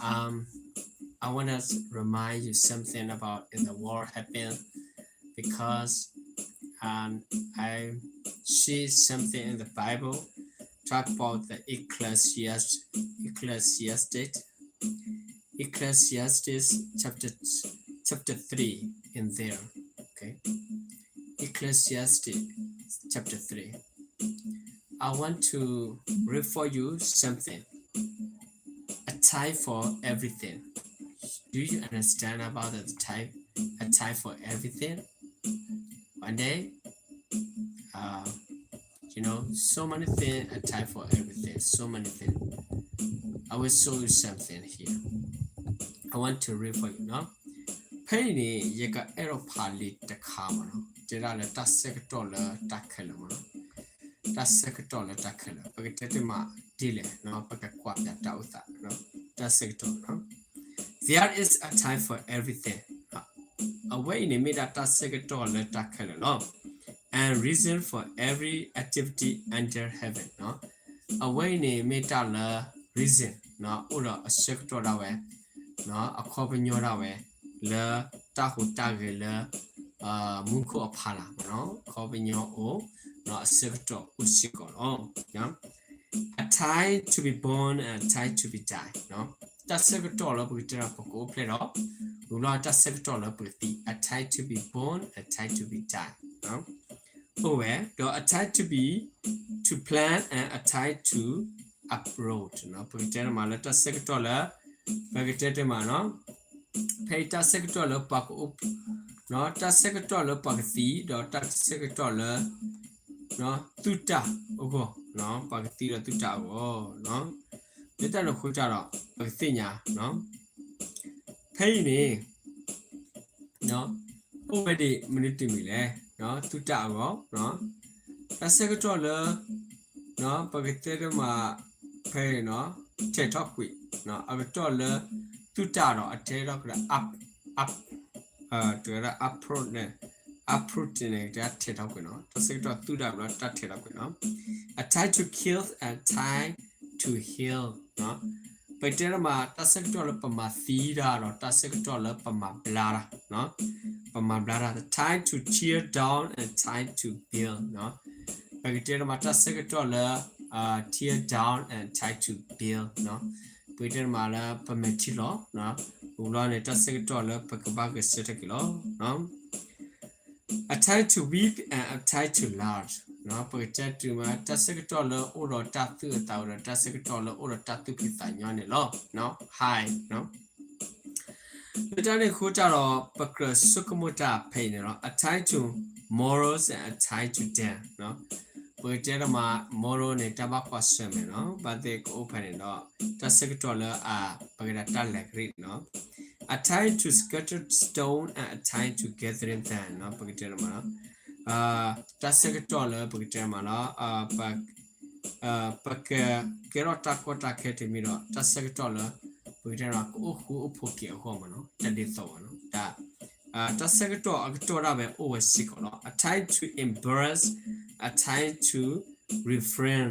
Um, I want to remind you something about in the world happen because um, I see something in the Bible talk about the Ecclesiastes, Ecclesiastes, Ecclesiastes chapter chapter three in there. Okay, Ecclesiastes chapter three. I want to read for you something. A time for everything. Do you understand about the time? A time for everything. One day, uh, you know, so many things, a time for everything, so many things. I will show you something here. I want to read for you now. ဖဲအံၤန့ၣ် ယကအဲၣ်ဒိးဖးလံာ်တခါမ့ၢ်နီၤ, တဲဒၣ်လၢတၢ်ဆၢကတီၢ်လၢတၢ်ခဲလၢာ်မ့ၢ်နီၤ, တၢ်ဆၢကတီၢ်လၢတၢ်ခဲလၢာ် ပကတဲတမံၤဒ်လဲၣ်နီၤ, ပကကွၢ်ပြးတၢ်အိၣ်သး, တၢ်ဆၢကတီၢ်နီၤ. There is a time for everything. အဝဲအံၤန့ၣ်မ့ၢ်ဒၣ်တၢ်ဆၢကတီၢ်လၢတၢ်ခဲလၢာ်လီၤ. And reason for every activity under heaven. အဝဲအံၤန့ၣ်မ့ၢ်တၢ်လၢ reason နီၤ, အိၣ်ဒီးအဆၢကတီၢ်ဒၣ်ဝဲ, အခီပညီဒၣ်ဝဲ လၢတၢ်ဟူးတၢ်ဂဲၤလၢ မူခိၣ်အဖီလာ်မ့ၢ်နီၤ, အခီပညီအိၣ်, အဆၢကတီၢ်အိၣ်စ့ၢ်ကီးလီၤ. A time to be born and a time to be die. တၢ်ဆၢကတီၢ်လၢပကတဲဒီးပကအိၣ်ဖျဲၣ်ဒီး, ဝံၤဘျီတၢ်ဆၢကတီၢ်လၢပကသံ, a time to be born, a time to be die. အိၣ်ဝဲ, ဒီး a time to be, to plan and a time to uproot. ပကတဲတမံၤလၢတၢ်ဆၢကတီၢ်လၢ, ပကတဲတမံၤနီၤ, ဖဲအံၤတၢ်ဆၢကတီၢ်လၢပှၤကအိၣ်, တၢ်ဆၢကတီၢ်လၢပှၤကသံ, ဒီးတၢ်ဆၢကတီၢ်လၢ သုးတၢ်အဂီၢ်, ပှၤကသံဒီးသုးတၢ်အဂီၢ်, လၢတၢ်န့ၣ်အဃိတၢ်ဒီး ပကသ့ၣ်ညါ, ဖဲအံၤန့ၣ် အိၣ်ဝဲဒၣ်မနုၤတမံၤလဲၣ်, သုးတၢ်အဂီၢ်, တၢ်ဆၢကတီၢ်လၢ ပကတဲတမံၤ ဖဲအံၤနီၤ, ထဲးထီၣ်ကွံာ်, အကတီၢ်လၢ သုးတၢ်ဒီးအထဲထီၣ်ကွံာ်ဒီး up, up, တဝဲဒၣ် uproot န့ၣ်, uproot န့ၣ် တၢ်ထဲးထီၣ်ကွံာ်နီၤ, တၢ်ဆၢကတီၢ်သုးတၢ်ဘျီတၢ်ထဲးထီၣ်ကွံာ်နီၤ, a time to kill and a time to heal. ပကတဲတမံၤ တၢ်ဆၢကတီၢ်လၢပမၤသံတၢ်ဒီးတၢ်ဆၢကတီၢ်လၢပမၤဘျါတၢ်, ပမၤဘျါတၢ်, a time to tear down and a time to build. ပကတဲတမံၤတၢ်ဆၢကတီၢ်လၢ tear down and a time to build. ပကတဲတမံၤလၢပမဲာ်ထံလီၤ, ဝံၤဘျီန့ၣ် တၢ်ဆၢကတီၢ်လၢပကဘၣ်ဂဲၤဆၢထၢၣ်က့ၤလီၤ. A time to weep and a time to laugh. ပကတဲတမံၤ တၢ်ဆၢကတီၢ်လၢအိၣ်ဒီးတၢ်သူၣ်အသးအိၣ်ဒီး တၢ်ဆၢကတီၢ်လၢအိၣ်ဒီးတၢ်သူၣ်ဖှံသးညီန့ၣ်လီၤ. Hi. လၢတၢ်န့ၣ်အဃိတၢ်ဒီး ပကြၢးဆိကမိၣ်တၢ်ဖဲအံၤန့ၣ်လီၤ. A time to mourn and a time to dance. ပကတဲတမံၤ mourn န့ၣ် တၢ်ဘၣ်ကွၢ်ဆၢၣ်မဲာ်နီၤ, ဘၣ်သ့ၣ်ကအိၣ်ဖဲန့ၣ်ဒီး တၢ်ဆၢကတီၢ်လၢအ ပကတဲတၢ်လဲၤကရံၣ်နီၤ. A time to scatter stone and a time to gather them. ပကတဲတမံၤ တၢ်ဆၢကတီၢ်လၢပကတဲတမံၤလီၤ, ပကကဲထီၣ်တၢ်ကီတၢ်ခဲတမံၤဒီး တၢ်ဆၢကတီၢ်လၢ ပကတဲတမံၤ ကအိၣ်ဃူအိၣ်ဖိးက့ၤအဂီၢ်မ့ၢ်နီၤ, တၢ်ဒ်သိးဘၣ်နီၤ, တၢ်ဆၢကတီၢ်အကတီၢ်ဒၣ်ဝဲအိၣ်ဝဲစ့ၢ်ကီးလီၤ. A time to embrace, a time to refrain.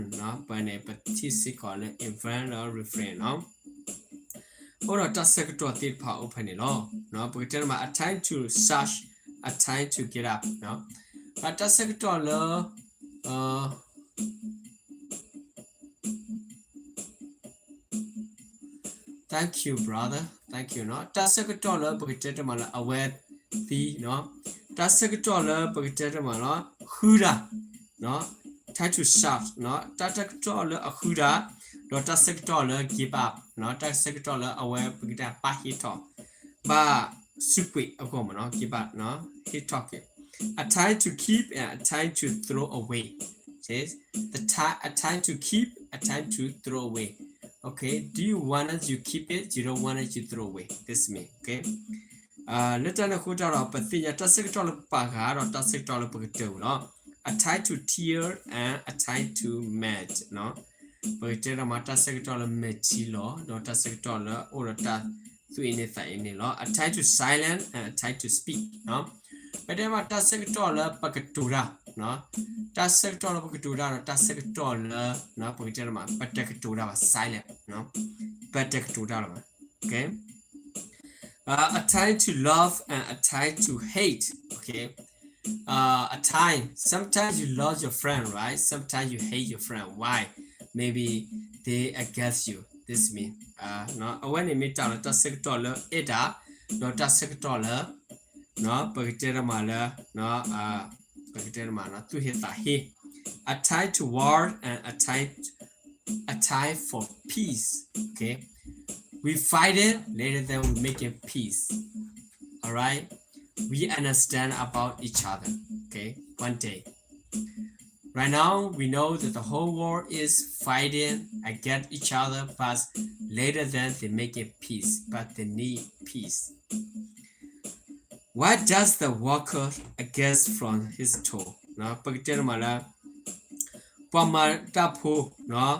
ပန့ၣ် ပထံၣ်စ့ၢ်ကီးလၢ embrace ဒီး refrain နီၤ. အိၣ်ဒီးတၢ်ဆၢကတီၢ်သ့ၣ်တဖၣ်အိၣ်ဖဲန့ၣ်လီၤ. ပကတဲတမံၤ a time to search, a time to get up. တၢ်ဆၢကတီၢ်လၢ Thank you, brother. Thank you နီၤ. တၢ်ဆၢကတီၢ်လၢပကတဲတမံၤလၢအဝဲသံနီၤ, တၢ်ဆၢကတီၢ်လၢပကတဲတမံၤလၢ ဃုတၢ်, time to start နီၤ, တၢ်ဆၢကတီၢ်လၢအဃုတၢ်, ဒီးတၢ်ဆၢကတီၢ်လၢ give up နီၤ, တၢ်ဆၢကတီၢ်လၢအဝဲပကတဲဘၣ်ဟ့ၣ်ထီၣ်, ဘၣ်စူးကွံာ်အဂီၢ်မ့ၢ်နီၤ, give up နီၤ, ဟ့ၣ်ထီၣ်က့ၤ. A time to keep and a time to throw away. A time to keep, a time to throw away. Okay, do you want it, you keep it, you don't want it, you throw away. This mean, okay. လၢတၢ်န့ၣ်အဃိတၢ်ဒီး ပသ့ၣ်ညါတၢ်ဆၢကတီၢ်လၢပပာ်ဃာ်ဒီးတၢ်ဆၢကတီၢ်လၢပကတၢၢ်ဝဲလီၤ. A time to tear and a time to melt နီၤ. ပကတဲတမံၤ တၢ်ဆၢကတီၢ်လၢမဲာ်ထံလီၤ, ဒီးတၢ်ဆၢကတီၢ်လၢအိၣ်ဒီးတၢ်သူၣ်အ့န့သးအ့န့လီၤ. A time to silence and a time to speak နီၤ. ပတဲမး တၢ်ဆၢကတီၢ်လၢပကတိၤတၢ်, တၢ်ဆၢကတီၢ်လၢပကတိၤတၢ်ဒီး တၢ်ဆၢကတီၢ်လၢ ပကတဲတမံၤ ပတကတိၤတၢ်ဘၣ် silent နီၤ. ပတကတိၤတၢ်လၢၤဘၣ်. Okay. Uh, a time to love and a time to hate. Okay. Uh, a time. Sometimes you love your friend, right? Sometimes you hate your friend. Why? Maybe they against you. This mean. Uh, နော်, အဝဲန့ၣ်မ့ၢ်တၢ်လၢတၢ်ဆၢကတီၢ်လၢအဲၣ်တၢ်, ဒီးတၢ်ဆၢကတီၢ်လၢ နော်, ပကတဲတမးလၢ နော်, အ, ပကတဲတမး နော်, သူၣ်ဟ့သးဟ့. A time to war and a time, a time for peace. Okay. We fight it, later then we make it peace. All right. We understand about each other. Okay. One day. Right now, we know that the whole world is fighting against each other, but later then they make it peace, but they need peace. What does the worker against from his toil? နော်, ပကတဲတမးလၢ ပှၤမၤတၢ်ဖိ, နော်,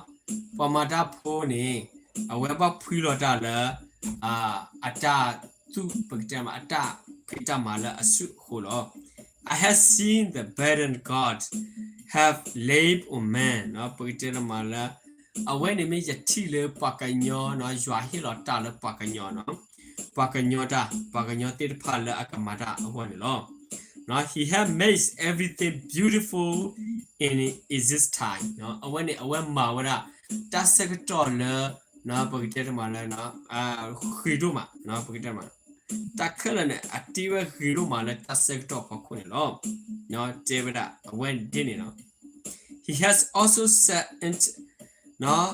ပှၤမၤတၢ်ဖိန့ၣ် အဝဲဘၣ်ဖှံလီၤတၢ်လၢ အ, အတၢ်သူၣ် ပကတဲမး အတၢ်ဖံးတၢ်မၤလၢအစုအဃိလီၤ. I have seen the burden God have laid on man, နော်, ပကတဲတမးလၢ အဝဲန့ၣ်မ့ၢ်ယထံၣ်လၢပှၤကညီ, နော်, ယွၤဟ့ၣ်လီၤတၢ်လၢပှၤကညီ, နော်, ပှၤကညီတၢ်, ပှၤကညီသ့ၣ်တဖၣ်လၢအကမၤတၢ်အဂီၢ်န့ၣ်လီၤ. နော်, He has made everything beautiful in his time, နော်, အဝဲန့ၣ် အဝဲမၤဝဲဒၣ် တၢ်ဆၢကတီၢ်လၢ နော်, ပကတဲတမးလၢ နော်, ဂ့ၤဒိၣ်မး, နော်, ပကတဲတမး တၢ်ခဲလၢာ်န့ၣ် အတ့ဝဲဂ့ၤဒိၣ်မးလၢတၢ်ဆၢကတီၢ်ဖီခိၣ်န့ၣ်လီၤ. နော်, တဲဝဲဒၣ် အဝဲဒ်န့ၣ်လီၤ. He has also set, နော်,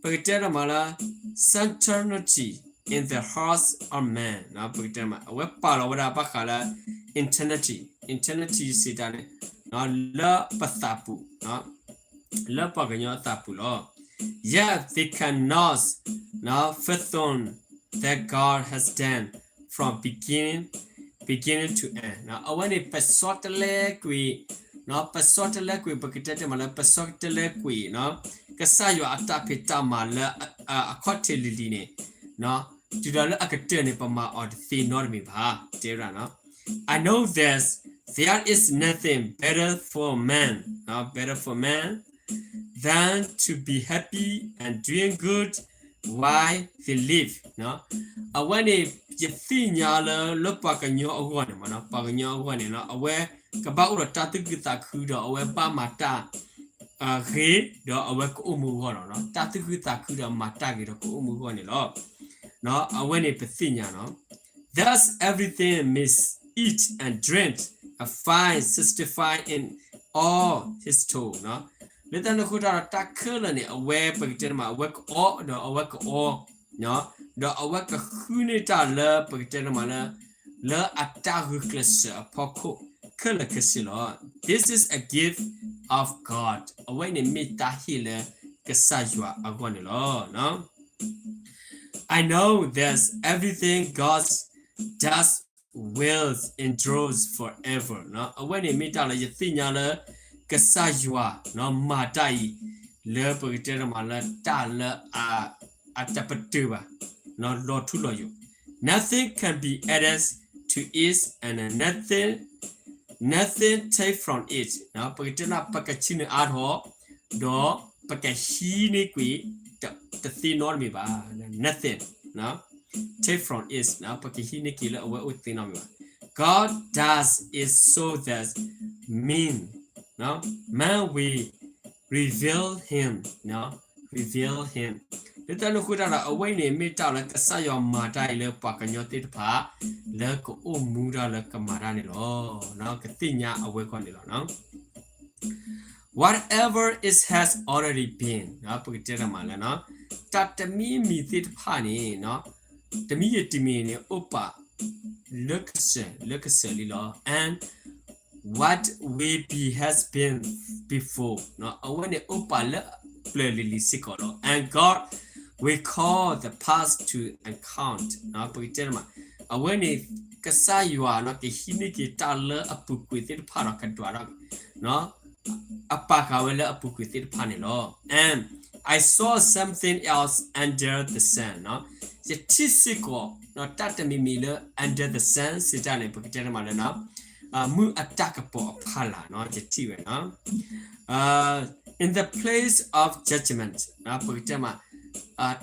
ပကတဲတမးလၢ eternity in the hearts of man, နော်, ပကတဲတမး အဝဲပာ်လီၤဝဲဒၣ်ဘၣ်ဃးလၢ eternity, eternity စံးတၢ်န့ၣ်, နော်, လၢပသးပူၤ, နော်, လၢပှၤကညီအသးပူၤလီၤ. Yet they cannot, နော်, fathom that God has done from beginning, beginning to end, နော်, အဝဲန့ၣ် ပဆီတလဲကွံာ်, နော်, ပဆီတလဲကွံာ် ပကတဲတမးလၢ ပဆီတလဲကွံာ်, နော်, ကစၢ်ယွၤအတၢ်ဖံးတၢ်မၤလၢ အခီၣ်ထံးလံၤလံၤန့ၣ်, နော်, တုၤဒီးလၢအကတၢၢ်န့ၣ် ပမၤအီၤတသ့နီတမံၤဘၣ်, တဲဝဲဒၣ်, နော်. I know this, there is nothing better for man, နော်, better for man than to be happy and doing good while they live, နော်. အဝဲန့ၣ် ယသ့ၣ်ညါလၢ လၢပှၤကညီအဂီၢ်န့ၣ်မး, ပှၤကညီအဂီၢ်န့ၣ်, နော်, အဝဲကဘၣ်အိၣ်ဒီးတၢ်သူၣ်ခုသးခုဒီး အဝဲဘၣ်မၤတၢ် ဂ့ၤ, ဒီးအဝဲကအိၣ်မူအဂီၢ်လီၤ, နော်, တၢ်သူၣ်ခုသးခုဒီးမၤတၢ်ဂ့ၤဒီးကအိၣ်မူအဂီၢ်န့ၣ်လီၤ. နော်, အဝဲန့ၣ်ပသ့ၣ်ညါ, နော်. Thus everything must eat and drink and find satisfaction in all his toil, နော်. လၢတၢ်န့ၣ်အဃိတၢ်ဒီး တၢ်ခဲလၢာ်န့ၣ် အဝဲပကတဲတမး အဝဲကအီၣ်ဒီးအဝဲကအီ, နော်, ဒီးအဝဲကဃုန့ၢ်တၢ်လၢ ပကတဲတမးလၢ လၢအတၢ်ဂုာ်ကျဲးစၢးအဖီခိၣ်ခဲလၢာ်ခဲဆ့လီၤ. This is a gift of God. အဝဲန့ၣ်မ့ၢ်တၢ်ဟ့ၣ်လၢကစၢ်ယွၤအဂီၢ်န့ၣ်လီၤ, နော်. I know that everything God does will endures forever, နော်. အဝဲန့ၣ်မ့ၢ်တၢ်လၢယသ့ၣ်ညါလၢ ကစၢ်ယွၤ, နော်, မၤတၢ်အံၤ လၢပကတဲတမးလၢတၢ်လၢအ, အတပတုာ်ဘၣ်, နော်, လီၤထူလီၤယိာ်. Nothing can be added to it and nothing, nothing take from it, နော်. ပကတဲတမး ပကဆံးနုာ်အါထီၣ် ဒီးပကဟံးန့ၢ်ကွံာ် တ, တသ့နီတမံၤဘၣ်, nothing, နော်, take from it, နော်, ပကဟံးန့ၢ်ကွံာ်လၢအဝဲအိၣ်တသ့နီတမံၤဘၣ်. God does it so that mean, နော်, man will reveal him, နော်, reveal him. လၢတၢ်န့ၣ်အဃိတၢ်ဒီး အဝဲအံၤန့ၣ်မ့ၢ်တၢ်လၢကစၢ်ယွၤမၤတၢ်အံၤလၢပှၤကညီသ့ၣ်တဖၣ် လၢကအိၣ်မူတၢ်လၢကမၤတၢ်န့ၣ်လီၤ, နော်, ကသ့ၣ်ညါအဝဲအဂီၢ်န့ၣ်လီၤ, နော်. Whatever is has already been, နော်, ပကတဲတမးလၢ, နော်, တၢ်တမံၤမံၤသ့ၣ်တဖၣ်န့ၣ်, နော်, တမံၤယံာ်တမံၤန့ၣ် အိၣ်ပာ်လၢကစၢၢ်, လၢကစၢၢ်လံလီၤ. And what will be has been before, နော်, အဝဲန့ၣ်အိၣ်ပာ်လၢပျၢၤလံၤလံၤစ့ၢ်ကီးလီၤ. And God will call the past to account, နော်, ပကတဲတမး, အဝဲန့ၣ် ကစၢ်ယွၤ, နော်, ကဟံးန့ၢ်က့ၤတၢ်လၢအပူၤကွံာ်သ့ၣ်တဖၣ်ဒီးကဒွးထီၣ်, နော်, အပာ်ဃာ်ဝဲလၢအပူၤကွံာ်သ့ၣ်တဖၣ်န့ၣ်လီၤ. And I saw something else under the sun, နော်, ယထံၣ်စ့ၢ်ကီး, နော်, တၢ်တမံၤမံၤလၢ under the sun စံးတၢ်န့ၣ် ပကတဲတမးလၢ, နော်, မုၢ်အတၢ်ကပီၤအဖီလာ်, နော်, ယထံၣ်ဝဲ, နော်, in the place of judgment, နော်, ပကတဲမး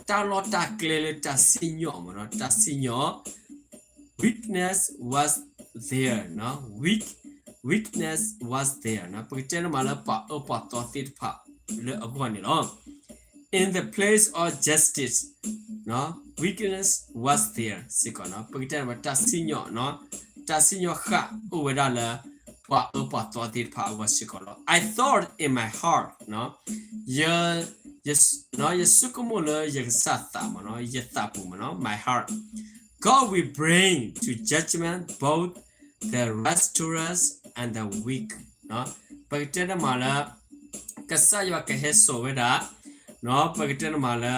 တၢ်လီၢ်တၢ်ကျဲလၢတၢ်စံၣ်ညီၣ်မ့ၢ်နီၤ, တၢ်စံၣ်ညီၣ် weakness was there နီၤ, weak weakness was there နီၤ, ပကတဲန့ၣ်မးလၢပှၤအၢပှၤသီသ့ၣ်တဖၣ်လၢအဂီၢ်န့ၣ်လီၤ. In the place of justice နီၤ, weakness was there စ့ၢ်ကီးနီၤ, ပကတဲန့ၣ်မးတၢ်စံၣ်ညီၣ်နီၤ, တၢ်စံၣ်ညီၣ်ဃၣ်အိၣ်ဝဲဒၣ်လၢ ပှၤအၢပှၤသီသ့ၣ်တဖၣ်အဂီၢ်စ့ၢ်ကီးလီၤ. I thought in my heart နီၤ, ယ ယ နီၤ, ယဆိကမိၣ်လၢယကစၢ်သးမ့ၢ်နီၤ, ယသးပူၤမ့ၢ်နီၤ, my heart, God will bring to judgment both the righteous and the wicked နီၤ, ပကတဲန့ၣ်မးလၢ ကစၢ်ယွၤကဟဲစိာ်ဝဲဒၣ် နီၤ, ပကတဲန့ၣ်မးလၢ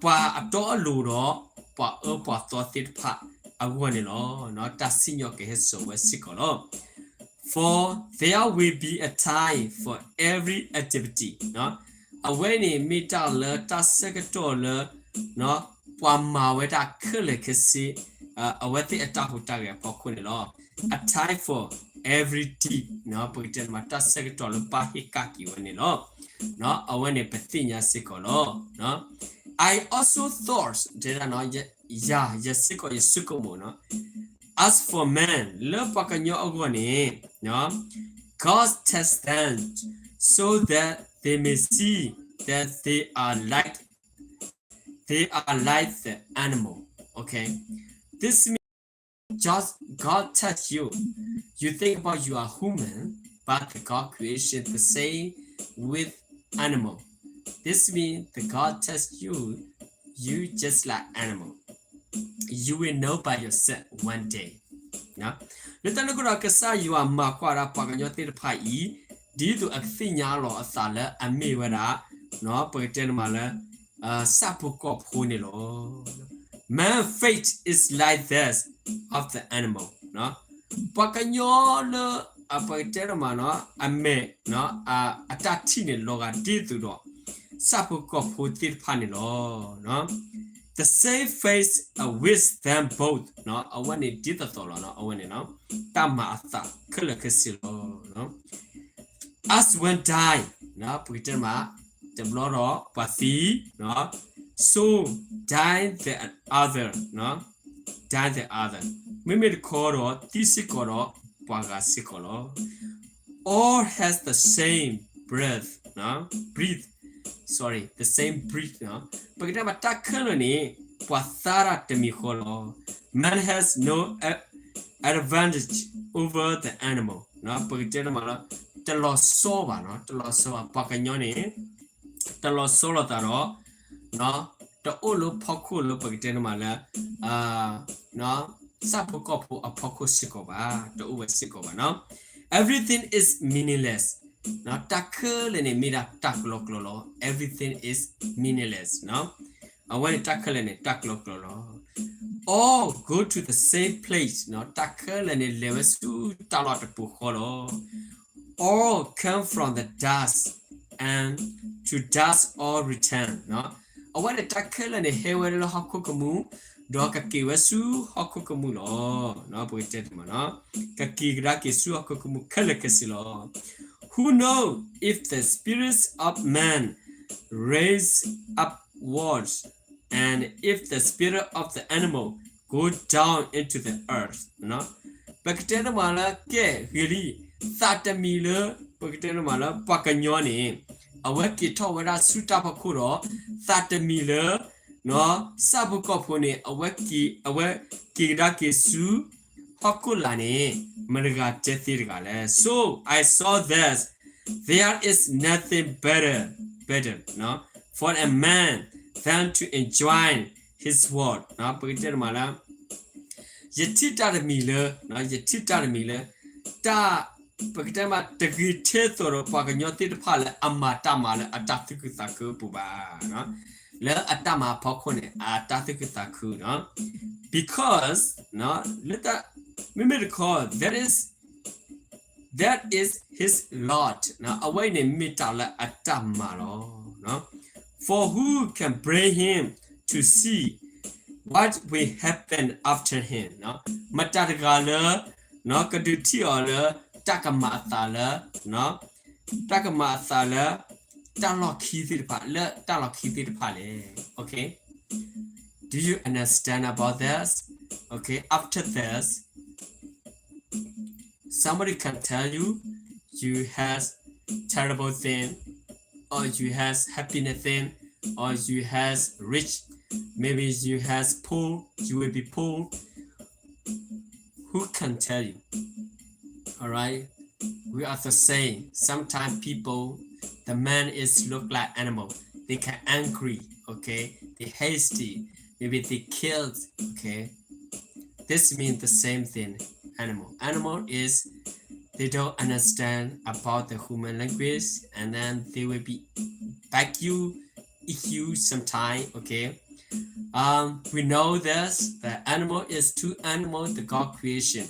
ပှၤအတီအလိၤဒီး ပှၤအၢပှၤသီသ့ၣ်တဖၣ်အဂီၢ်န့ၣ်လီၤ. နီၤ, တၢ်စံၣ်ညီၣ်ကဟဲစိာ်ဝဲစ့ၢ်ကီးလီၤ. For there will be a time for every activity နီၤ, အဝဲန့ၣ်မ့ၢ်တၢ်လၢတၢ်ဆၢကတီၢ်လၢ နီၤ, ပှၤမၤဝဲဒၣ်ခဲလၢာ်ခဲဆ့ အဝဲသ့ၣ်အတၢ်ဟူးတၢ်ဂဲၤအဖီခိၣ်န့ၣ်လီၤ. A time for every deed နီၤ, ပကတဲန့ၣ်မးတၢ်ဆၢကတီၢ်လၢဘၣ်ဟ့ၣ်ကၣ်က့ၤဝဲန့ၣ်လီၤ. နီၤ, အဝဲန့ၣ်ပသ့ၣ်ညါစ့ၢ်ကီးလီၤ. နီၤ, I also thought တဲဒၣ်နီၤ, ယၤ ယၤစ့ၢ်ကီးယဆိကမိၣ်နီၤ, as for man လၢပှၤကညီအဂီၢ်န့ၣ် နီၤ, God tests them so that they may see that they are like they are like the animal. Okay. This means just God test you. You think about you are human, but the God creation the same with animal. This means the God test you, you just like animal. You will know by yourself one day. လၢတၢ်န့ၣ်အဃိဒီး ကစၢ်ယွၤမၤကွၢ်ဒၣ်ပှၤကညီသ့ၣ်တဖၣ်အံၤ ဒ်သိးအကသ့ၣ်ညါလီၤအသးလၢအမ့ၢ်ဝဲဒၣ် ပကတဲန့ၣ်မးလၢ ဆၣ်ဖိကီၢ်ဖိန့ၣ်လီၤ. Man faith is like that of the animal. ပှၤကညီလၢ ပကတဲန့ၣ်မးနီၤ အမဲာ် အတၢ်ထံၣ်န့ၣ်လီၤဂာ်ဒ်သိးဒီး ဆၣ်ဖိကီၢ်ဖိသ့ၣ်တဖၣ်န့ၣ်လီၤ. The same faith with them both. အဝဲန့ၣ်ဒ်သိးသိးလီၤ အဝဲန့ၣ် တၢ်မၤအသးခဲလၢာ်ခဲဆ့လီၤ. As one die, ပကတဲမး တဘျီဒီးပှၤသံ, so die the other, die the other. မ့မ့ၢ်တခီဒီးသံစ့ၢ်ကီးဒီးပှၤဂၤစ့ၢ်ကီးလီၤ. All has the same breath, breathe, sorry, the same breath. ပကတဲမးတၢ်ခဲလၢာ်န့ၣ် ပှၤသါတၢ်တမံၤဃီလီၤ. Man has no advantage over the animal. ပကတဲမးလၢ တလီၤဆီဘၣ်, တလီၤဆီဘၣ် ပှၤကညီန့ၣ် တလီၤဆီလိာ်သးဒီး တအိၣ်လၢဖီခိၣ်လၢပကတဲန့ၣ်မးလၢ ဆၣ်ဖိကီၢ်ဖိအဖီခိၣ်စ့ၢ်ကီးဘၣ်, တအိၣ်ဝဲစ့ၢ်ကီးဘၣ်နီၤ. Everything is meaningless. တၢ်ခဲလၢာ်န့ၣ်မ့ၢ်ဒၣ်တၢ်ကလီကလီလီၤ. Everything is meaningless. အဝဲန့ၣ်တၢ်ခဲလၢာ်န့ၣ် တၢ်ကလီကလီလီၤ. All go to the same place. တၢ်ခဲလၢာ်န့ၣ် လဲၤဝဲဆူတၢ်လီၢ်တပူၤဃီလီၤ. All come from the dust, and to dust all return. အဝဲန့ၣ်တၢ်ခဲလၢာ်န့ၣ် ဟဲဝဲလၢဟီၣ်ခိၣ်ကမူၣ်, ဒီးကက့ၤဝဲဆူဟီၣ်ခိၣ်ကမူၣ်လီၤ. ပကတဲတမးနီၤ, ကက့ၤကဒါက့ၤဆူဟီၣ်ခိၣ်ကမူၣ်ခဲလၢာ်ခဲဆ့လီၤ. Who know if the spirits of man raise upwards and if the spirit of the animal go down into the earth. ပကတဲတမးလၢ ကဲဂ့ၤလံ, သးတမံၤလၢ ပကတဲတမးလၢ ပှၤကညီန့ၣ် အဝဲက့ၤထီၣ်ဝဲဒၣ်ဆူတၢ်ဖီခိၣ်ဒီး သးတမံၤလၢ ဆၣ်ဖိကီၢ်ဖိန့ၣ် အဝဲက့ၤ အဝဲက့ၤကဒါက့ၤဆူ ဟီၣ်ခိၣ်လာ်န့ၣ် မတၤတဂၤတဲသ့တဂၤလဲၣ်. So I saw that there is nothing better, better, နီၤ, for a man than to enjoy his world. ပကတဲတမးလၢ ယထံၣ်တၢ်တမံၤလၢ ယထံၣ်တၢ်တမံၤလၢ တၢ် ပကတဲမး တဂ့ၤထဲသိးဒီးပှၤကညီသ့ၣ်တဖၣ်လၢအမၤတၢ်မၤလၢအတၢ်သူၣ်ခုသးခုအပူၤဘၣ်, လၢအတၢ်မၤအဖီခိၣ်န့ၣ် အတၢ်သူၣ်ခုသးခုနီၤ. Because လၢတၢ် မ့မ့ၢ်တခီ that is that is his lot. အဝဲအံၤန့ၣ်မ့ၢ်တၢ်လၢအတၢ်မၤလီၤ. For who can bring him to see what will happen after him? မတၤတဂၤလၢ ကဒုးထံၣ်အီၤလၢ တၢ်ကမၤအသးလၢ တၢ်ကမၤအသးလၢ တၢ်လီၢ်ခံသ့ၣ်တဖၣ်, လၢတၢ်လီၢ်ခံသ့ၣ်တဖၣ်လဲၣ်. Okay, do you understand about this? Okay, after this, somebody can tell you you has terrible thing, or you has happiness thing, or you has rich, maybe you has poor, you will be poor. Who can tell you? All right. We are the same. Sometimes people, the man is look like animal. They can angry, okay? They hasty. Maybe they killed, okay? This means the same thing. Animal. Animal is they don't understand about the human language, and then they will be bite you, eat you sometime, okay? Um, we know this, the animal is two animal, the God creation.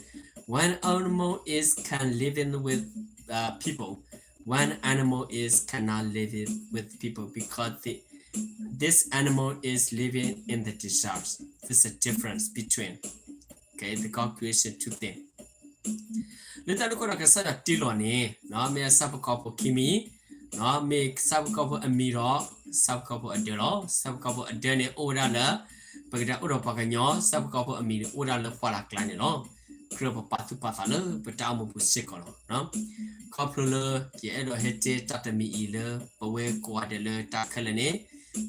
One animal is can living with uh, people. One animal is cannot live it with people because the, this animal is living in the desert. There's a difference between, okay, the God creation two things. လၢတၢ်န့ၣ်အဃိဒီး ကစၢ်ယွၤတ့လီၤန့ၣ် မ့ၢ်ဆၣ်ဖိကီၢ်ဖိခံမံၤ, မ့ၢ်ဆၣ်ဖိကီၢ်ဖိအမံၤဒီး ဆၣ်ဖိကီၢ်ဖိအဒၢလီၤ. ဆၣ်ဖိကီၢ်ဖိအဒၢန့ၣ်အိၣ်ဝဲဒၣ်လၢ ပကတဲအိၣ်ဒီးပှၤကညီ, ဆၣ်ဖိကီၢ်ဖိအမံၤန့ၣ်အိၣ်ဒၣ်လၢပှၢ်လၢ်ကျါန့ၣ်လီၤ. ကြၢးပပာ်သူၣ်ပာ်သးလၢပတၢ်အိၣ်မူပူၤစ့ၢ်ကီးလီၤ. ခီဖျိလၢယအဲၣ်ဒိးဟဲတဲတၢ်တမံၤအံၤလၢ ပဝဲကိးဂၤဒဲးလၢတၢ်ခဲလၢာ်န့ၣ်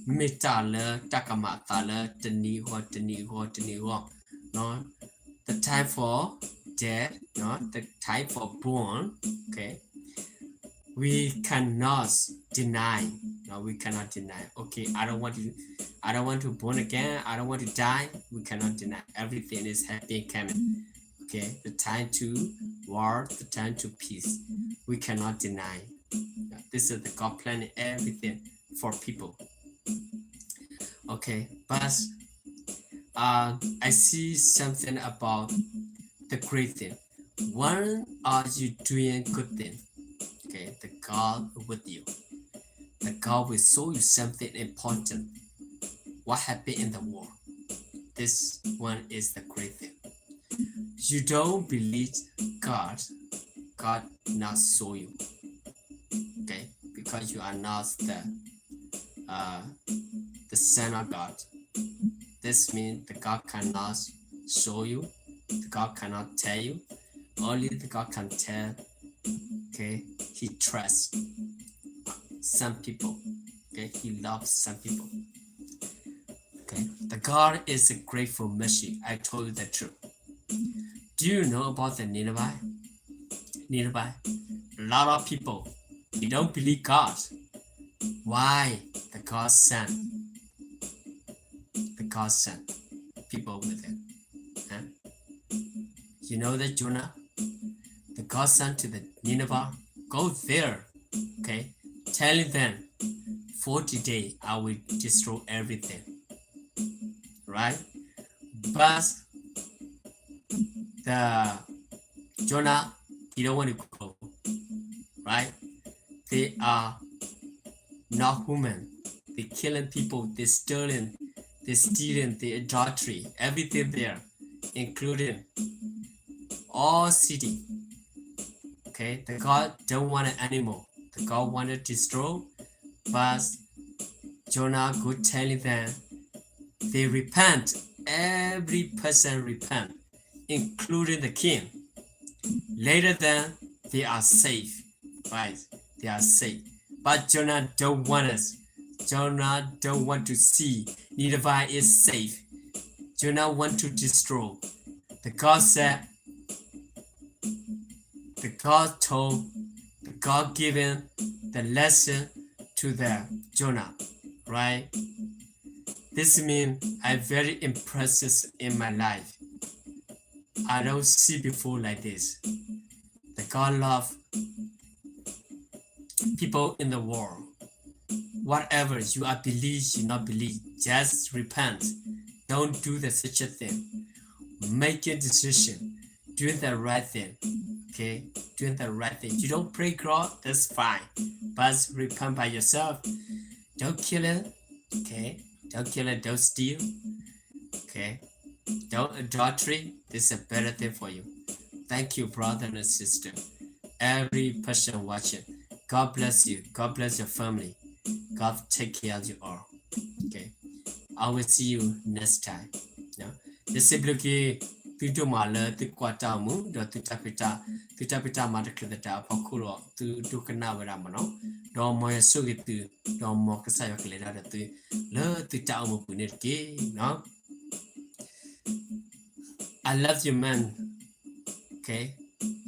မ့ၢ်တၢ်လၢတၢ်ကမၤအသးလၢတနံၤအဂီၢ် တနံၤအဂီၢ် တနံၤအဂီၢ် the time for death, the time for born, okay, we cannot deny, no, we cannot deny. Okay, I don't want to, I don't want to born again. I don't want to die. We cannot deny. Everything is happy and coming. Okay, the time to war, the time to peace. We cannot deny. This is the God planning everything for people. Okay, but uh, I see something about the great thing. When are you doing good thing? Okay, the God with you. The God will show you something important. What happened in the world? This one is the great thing. You don't believe God, God not show you. Okay, because you are not the uh, the Son of God. This means the God cannot show you, the God cannot tell you. Only the God can tell. Okay, He trusts some people. Okay, He loves some people. Okay, the God is a grateful mercy. I told you the truth. Do you know about the Nineveh? Nineveh, a lot of people, they don't believe God. Why? The God sent, the God sent people with him. Huh? You know that Jonah? The God sent to the Nineveh, go there, okay? Telling them, forty days, I will destroy everything. Right? But the Jonah, he don't want to go, right? They are not human. They killing people, they stealing, they stealing, they adultery, everything there, including all city. Okay, the God don't want an animal. The God want to destroy, but Jonah go telling them, they repent. Every person repent, including the king. Later then, they are safe. Right? They are safe. But Jonah don't want us. Jonah don't want to see Nineveh is safe. Jonah want to destroy. The God said, the God told, the God given the lesson to the Jonah, right? This means I very impressive in my life. I don't see before like this. The God love people in the world. Whatever you are believe, you not believe, just repent. Don't do the such a thing. Make a decision. Do the right thing. Okay? Do the right thing. You don't pray God, that's fine. But repent by yourself. Don't kill it. Okay? Don't kill it. Don't steal. Okay? Don't adultery. This is a better thing for you. Thank you, brother and sister. Every person watching. God bless you. God bless your family. God take care of you all. Okay. I will see you next time. တစံးဘျုးက့ၤ သုဒိၣ်မးလၢသုကွၢ်တၢ်အိၣ်မူ ဒီးသုတၢ်ဖံးတၢ် သုတၢ်ဖံးတၢ်မၤတချုးသတးအဖီခိၣ်ဒီး သုဒိကနၣ်ဝဲဒၣ်မ့ၢ်နီၤ. ဒီးမ်ယွၤဆိၣ်ဂ့ၤသု ဒီးမ်ကစၢ်ယွၤကလဲၤတၢ်ဒီးသု လၢသုတၢ်အိၣ်မူပူၤန့ၣ်တက့ၢ်နီၤ. I love you, man. Okay,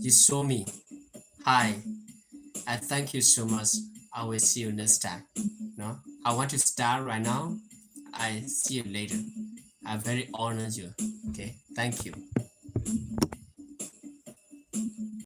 you saw me. Hi. I thank you so much. I will see you next time. No, I want to start right now. I see you later. I very honor you. Okay, thank you.